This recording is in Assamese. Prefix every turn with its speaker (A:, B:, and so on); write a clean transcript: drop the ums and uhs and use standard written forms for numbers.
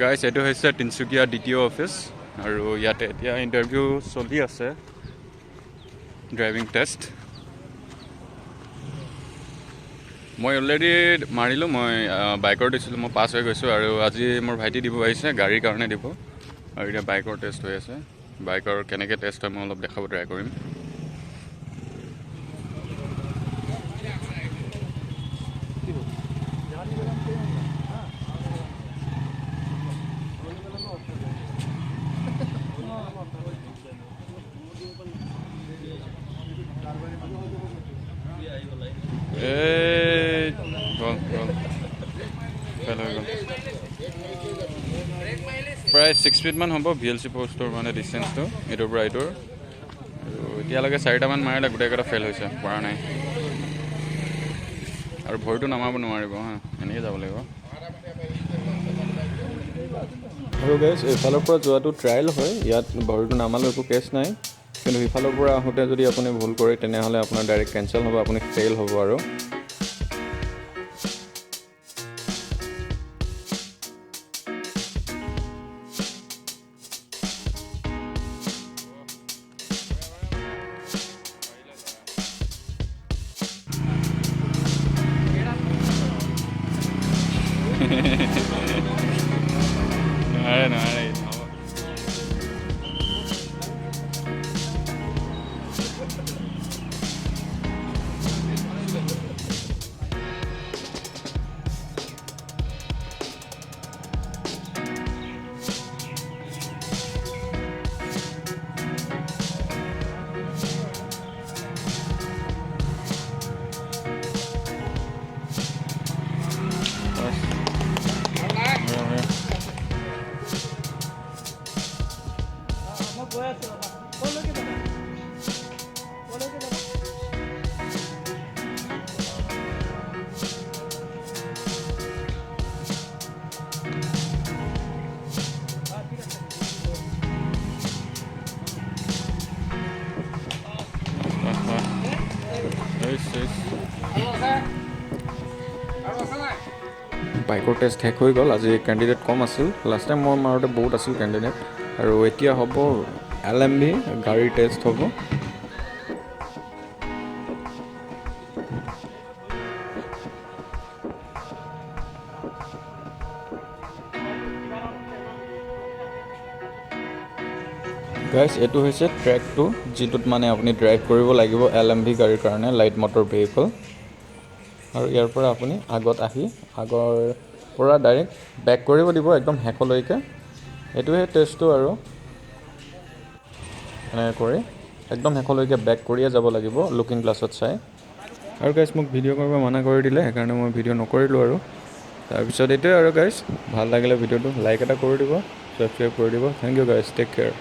A: গাইছ, এইটো হৈছে তিনিচুকীয়া ডিটিঅ' অফিচ আৰু ইয়াতে এতিয়া ইণ্টাৰভিউ চলি আছে, ড্ৰাইভিং টেষ্ট। মই অলৰেডি মাৰিলোঁ, মই বাইকৰ দিছিলোঁ, মই পাছ হৈ গৈছোঁ। আৰু আজি মোৰ ভাইটি দিব আহিছে, গাড়ীৰ কাৰণে দিব। আৰু এতিয়া বাইকৰ টেষ্ট হৈ আছে। বাইকৰ কেনেকৈ টেষ্ট হয় মই অলপ দেখাব ট্ৰাই কৰিম। এই গ'ল গ'ল, ফেল হৈ গ'ল। প্ৰায় 6 ফিটমান হ'ব ভিএলচি পষ্টৰ মানে ডিষ্টেঞ্চটো এইটোৰ পৰা এইটোৰ। আৰু এতিয়ালৈকে চাৰিটামান মাৰিলে, গোটেইকেইটা ফেইল হৈছে, পৰা নাই। আৰু ভৰিটো নমাব নোৱাৰিব, হা, এনেকৈ যাব লাগিব। আৰু গাইজ, এইফালৰ পৰা যোৱাটো ট্ৰায়েল হয়, ইয়াত ভৰিটো নামালেও একো কেছ নাই। কিন্তু সিফালৰ পৰা আহোঁতে যদি আপুনি ভুল কৰে, তেনেহ'লে আপোনাৰ ডাইৰেক্ট কেঞ্চেল হ'ব, আপুনি ফেইল হ'ব। আৰু নোৱাৰে নোৱাৰে, নহ'ব। বাছ। বঢ়িয়া, বঢ়িয়া।
B: মই গৈ আছোঁ, ৰ'বা। ক'লৈকে যাবা? ক'লৈকে যাবা? অঁ, ঠিক আছে।
A: বাহ, বাহ। ইচ, ইচ। বাইকৰ টেষ্ট শেষ হৈ গ'ল। আজি কেণ্ডিডেট কম আছিল, লাষ্ট টাইম মই মাৰোঁতে বহুত আছিল কেণ্ডিডেট। আৰু এতিয়া হ'ব এলএমভি গাড়ীৰ টেষ্ট হ'ব। গাইছ, এইটো হৈছে ট্ৰেকটো, যিটোত মানে আপুনি ড্ৰাইভ কৰিব লাগিব এলএমভি গাড়ীৰ কাৰণে, লাইট মটৰ ভেহিকল। আৰু ইয়াৰ পৰা আপুনি আগত আহি আগৰ পৰা ডাইৰেক্ট বেক কৰিব দিব একদম শেষলৈকে। এইটোহে টেষ্টটো। আৰু এনেকৈ কৰি একদম শেষলৈকে বেক কৰিয়ে যাব লাগিব লুকিং গ্লাছত চাই। আৰু গাইছ, মোক ভিডিঅ' কৰিব মানা কৰি দিলে, সেইকাৰণে মই ভিডিঅ' নকৰিলোঁ। আৰু তাৰপিছত এইটোৱে। আৰু গাইছ, ভাল লাগিলে ভিডিঅ'টো লাইক এটা কৰি দিব, ছাবস্ক্ৰাইব কৰি দিব। Thank you guys, take care.